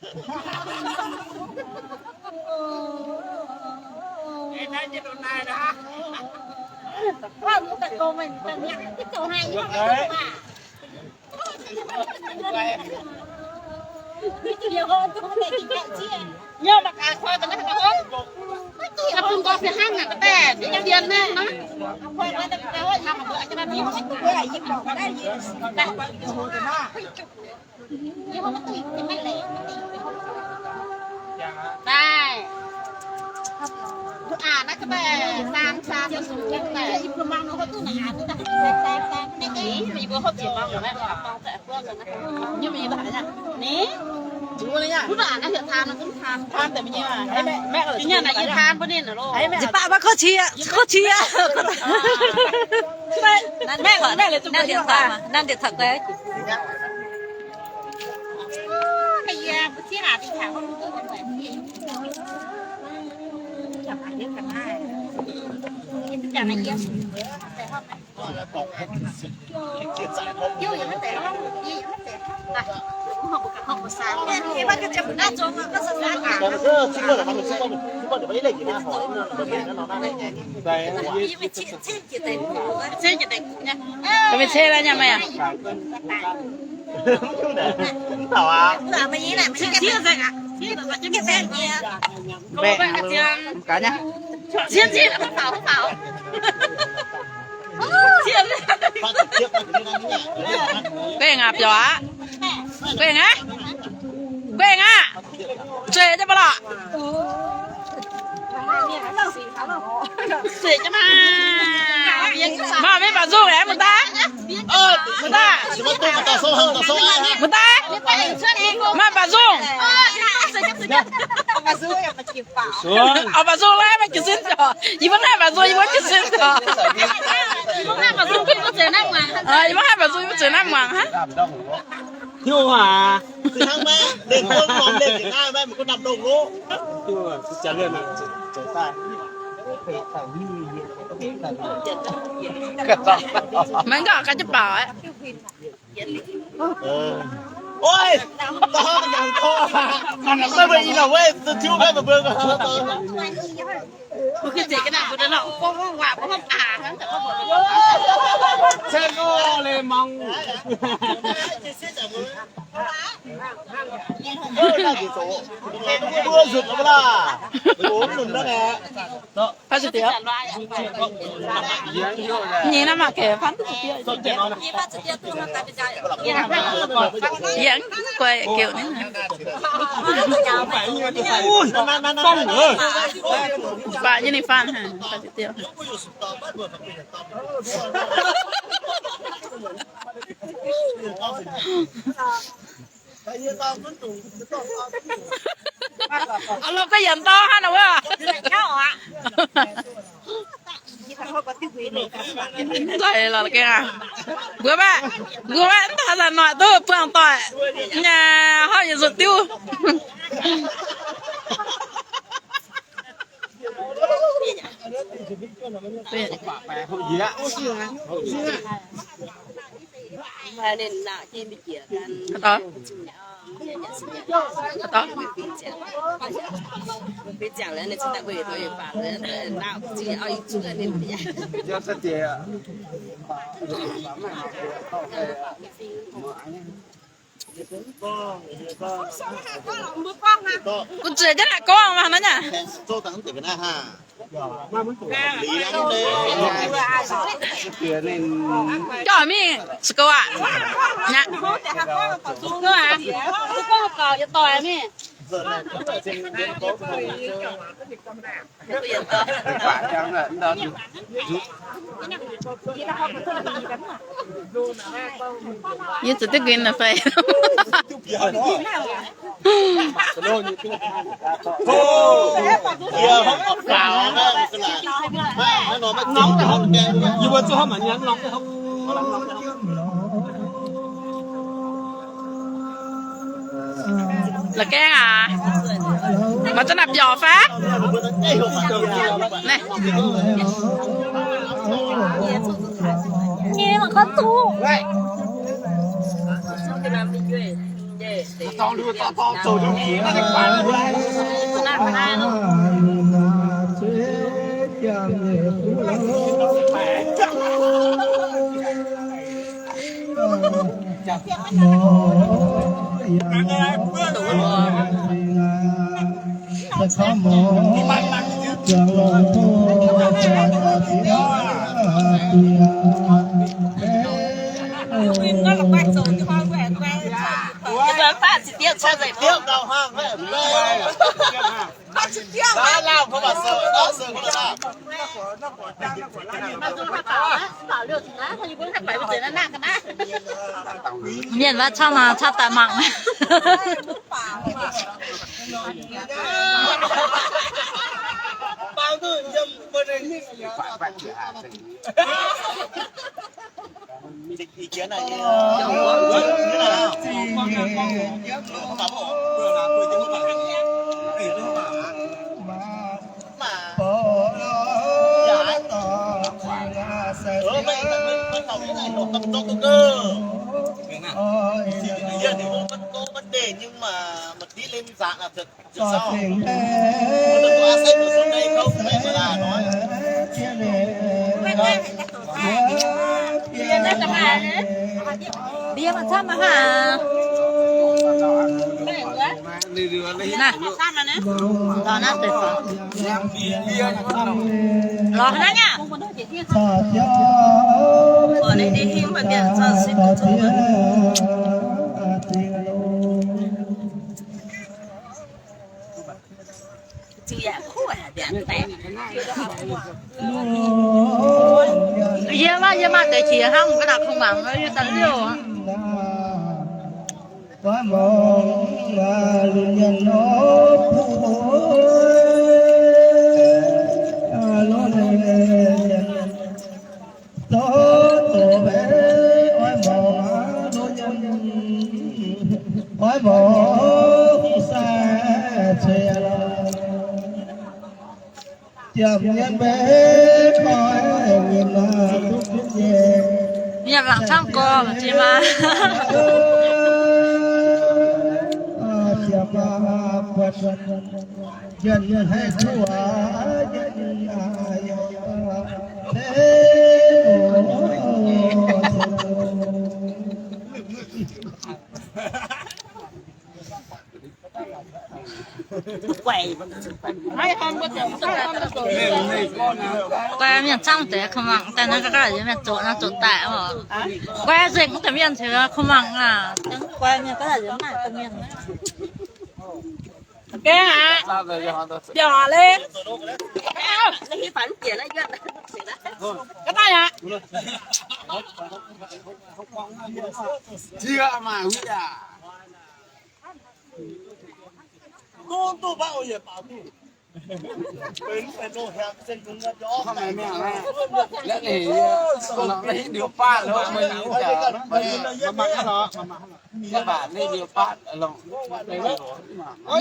Jiez baac maiv kouv qiex, kouv qiex. Nanv điện thoại, nanv điện thoại. Mv taux aqv. Mv gaax nyei. Guei ngaah biaux aqv. Guei ngaah. Guei ngaah. Zueiz jienv mv lorqc. Maaih mv baac nzungh aeqv, mv daaih. Mv daaih. Mv daaih. Maaih baac nzungh. Oix baac nzungh laaix, maiv jiez sin zoux. Yie mbuo haih baac nzungh, yie mbuo jiez sin zoux. Yie mbuo haih baac nzungh, yie mbuo zueiz naaiv muangx hnangv. Hiuv aac. Maiv nqorngv ga'jienv baaux aqv. Nyei naaiv maaih gaax faan duqv za'dieh. Yie guai geuc nyei. Baac nyei ninh faan haic, faan za'dieh. Aa, lorz ga'yienc dorng hnangv naaic wuov. Nzaic lorz gengh aqv. Mbuo maiv, mbuo maiv taux zanc noic duqv buangh doic nyei, hopv yietc nzunc diuv. Kuv zueiz jienv naaic gorngv mv naaiv nyei. Jauv mingh sou aqv. Nyei. Gorngv gaux yietc doic mingh. Yie zuqc duqv nquin fai? La'gaeng aac, maaih za'naaiv biauc fai? Naaiv. Mienh maiv camv maah, camv daaih mangc. Ndie maiv camv maah. Naaiv, lorz naaiv deix fai? Lorz naaiv nyei. Yie maiv, yie maaih deix qiex hnangv mv ga'naaiv kungx mangc, yie daaih liouh. Mienh mangc camv gorx jiex maah. Guai mienh camv deix kuh mangc daaih naaiv ga'naaiv yie mienh zoqc naaiv zoqc daaih oc. Guai nzengc deix mienh ceix kuh mangc aac. Guai mienh ga'naaiv yie maaih deix mienh. Gaengh aqv. Biauc aqv leiz. Ga'naaiv aqv. Zieqv maaih wuov aac.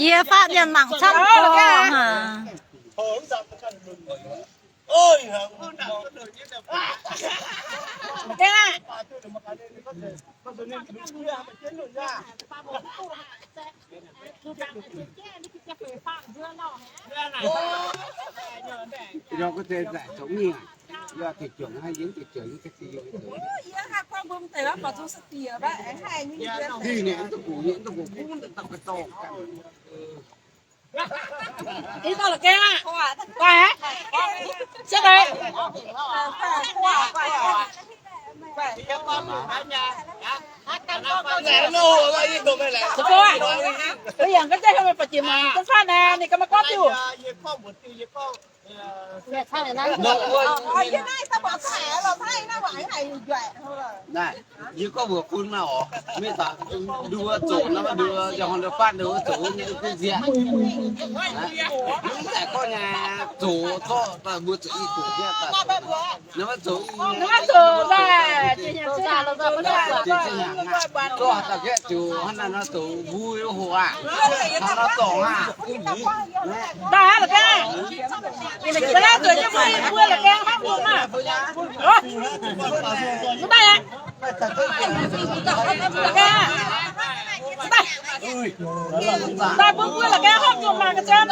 Yie faatv mienh mangc camv gorx aac. Ih, taux la'gaeng aqv. Guai aqv. Siepv deix. Zoux gong aqv. Mbuo yangh ga'naaiv deix haaix meih baac jiex mangc ga'naaiv faatv naaic, ninh ga'maah gorngv diuh. Naaiv, yie gorngv mbuox bun naaiv oc, mienh daaih nduov zoqc naaiv, nduov yangh horngh nduov faatv nduov zoqc nyei duqv nzieqc. Mv daaih gorngv nyei zoqc zorqv daaih mbuo zoqc i zoqc jienv daaih. Naaiv maiv zoqc i, naaiv maiv zoqc daaih, zoqc haaix dauh gaeqv ziouc hnangv naaiv nor zoqc mbuo hoqc aqv, hnangv nor zorngc aqv. Daaih aqv, la'gaeng aqv. Mbuo naaiv zueiz jienv mbuo, mbuo la'gaeng hnangv mbuo maah. Mv daaih aqv. La'gaeng aqv. Daaih bun mbuo la'gaengh hopv nzunc mangc ga'zanv.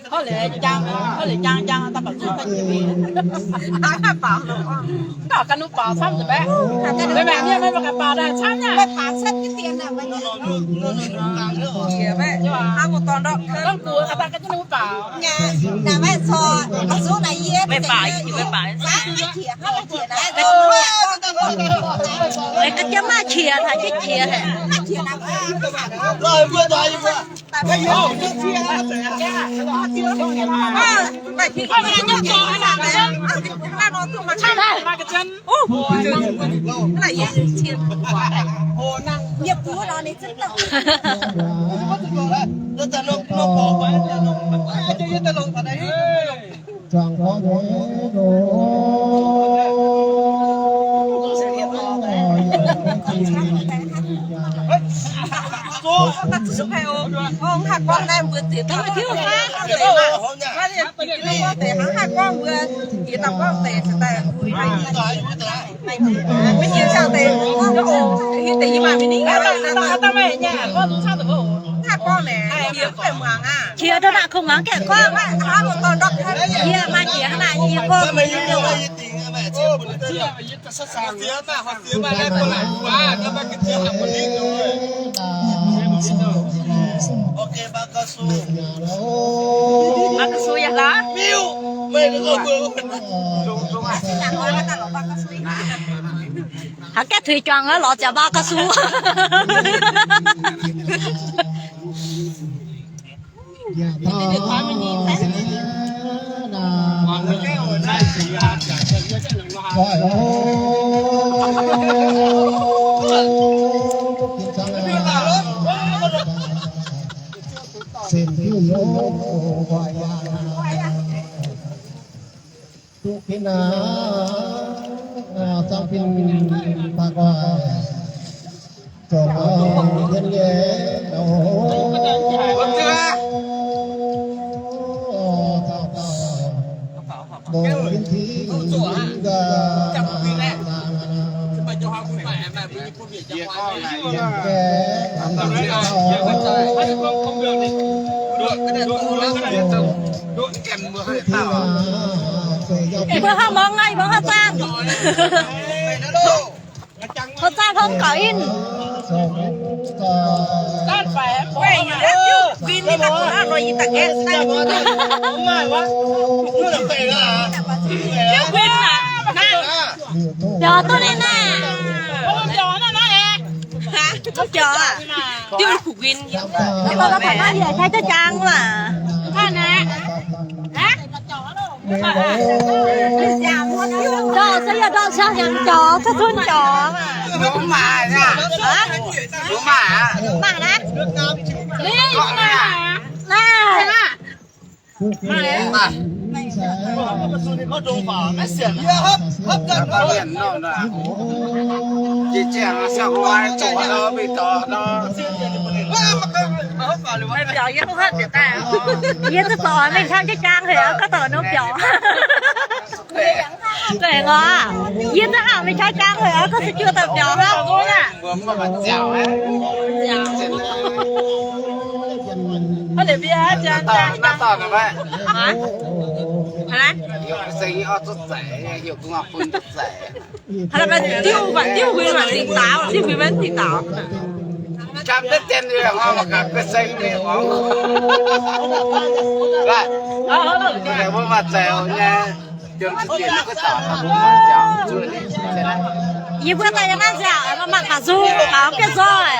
Hov liuz jang, hov liuz jang jang daaih baaux nzunc daaih jiex mingh. Hnangv ganh nuv baaux camv nzunc baeqv. Meih maengc mienh meih mbuo ganh baaux daaih camv nyei. Gorngv gux daaih ganh nuv baaux. Meih baaux, meih baaux. Meih ga'jiem maaih qiex haic, qiex qiex haic. Qiex ndongc naaic kungx muangx gaengh gorngv. Yie maaih qiex hnangv naaic yie gorngv mbuox yie. Haaix gaengh tuix juangc wuov lorz ziangx baa ga'su. Duqv ginv aqv, zangv bin baac guaax, zorngc a'hneiv nyei, o, dauh dauh, mbuo ginv tingx gaax. Mbuo hnangv mangc naaiv, mbuo hnangv zaangh. Hnangv zaangh hnangv gauh inh. Biaux duqv ninh naaic. Biaux aqv. Diuh kuv nquin. Naaiv yietc jaaix jaav jaang maah. Ndortv se yie ndortv ciangv yangh jauv, cuotv cunv jauv maah. Maaih naaiv. Naaiv. Meih biaux yie duqv hatc bieqc daaih. Yie duqv zoux oix mingh camv jienv jaang haic, gorngv dorh norm biaux. Zeiz ngor, yie duqv hatc mingh camv jaang haic, gorngv se juoh daaih biaux hnangv. Haaix? Haaix, diuh, diuh huin mangc dingc daaux, diuh huin mangc dingc daaux. Yie mbuo daaih yiem naaiv nziaauc, mangc mangc mangc nzung, mangc ga'nzorng.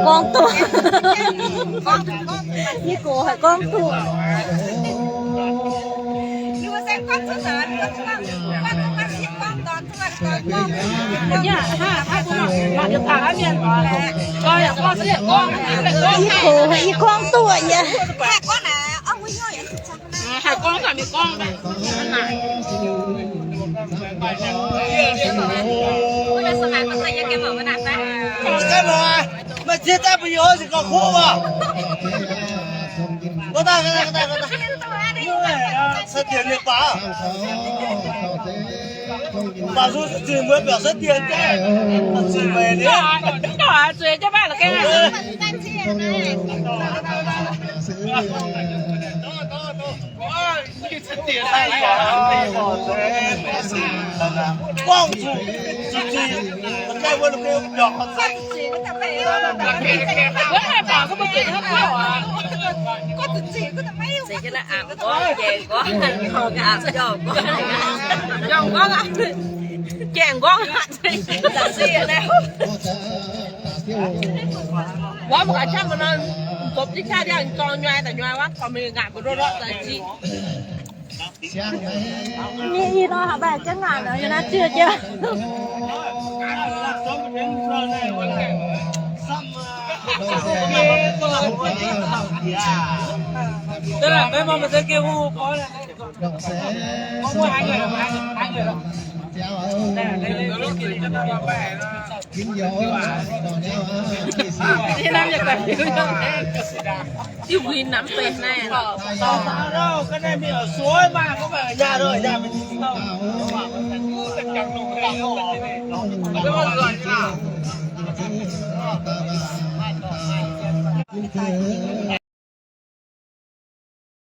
haiz gorngv duqv. Yie gox haiz gorngv duqv. Yie gox haiz yie gorngv duqv nyei. Haiz gorngv daaih mingh gorngv. Meih ziex daaih mbuo yie oix ziqc gauh kuv oc. Gorngv daaih, gorngv daaih, gorngv daaih. Sai dienx nyei baac. Baac nzung zinh mbuo biaux sai dienx jaav, zinh meih ni. Zueiz jienv maiv la'gaeng. Gorngv zuqc, zuqc, zuqc, zuqc, zuqc, wuov haih baac gu mbuo zuqc hnangv gorngv oc. Zuqc jienv naaiv aqc gorngv, njaih gorngv, aqc njormh gorngv, njormh gorngv, jaengh gorngv, zaqc sic naaiv. Wuov mbuo gaax qaqv mbuo nor, nzopv jienv qaqv ndiangx-zorng nyuai daaih nyuai wuov, gorqv-mengh ngaatc mbuo ndortv-ndortv daaih ziqc. Yie, yie nor haaix maaih jienv ngaatc nor, yie naaiv ziouc jienv. Diuh huin namx benx naaiv.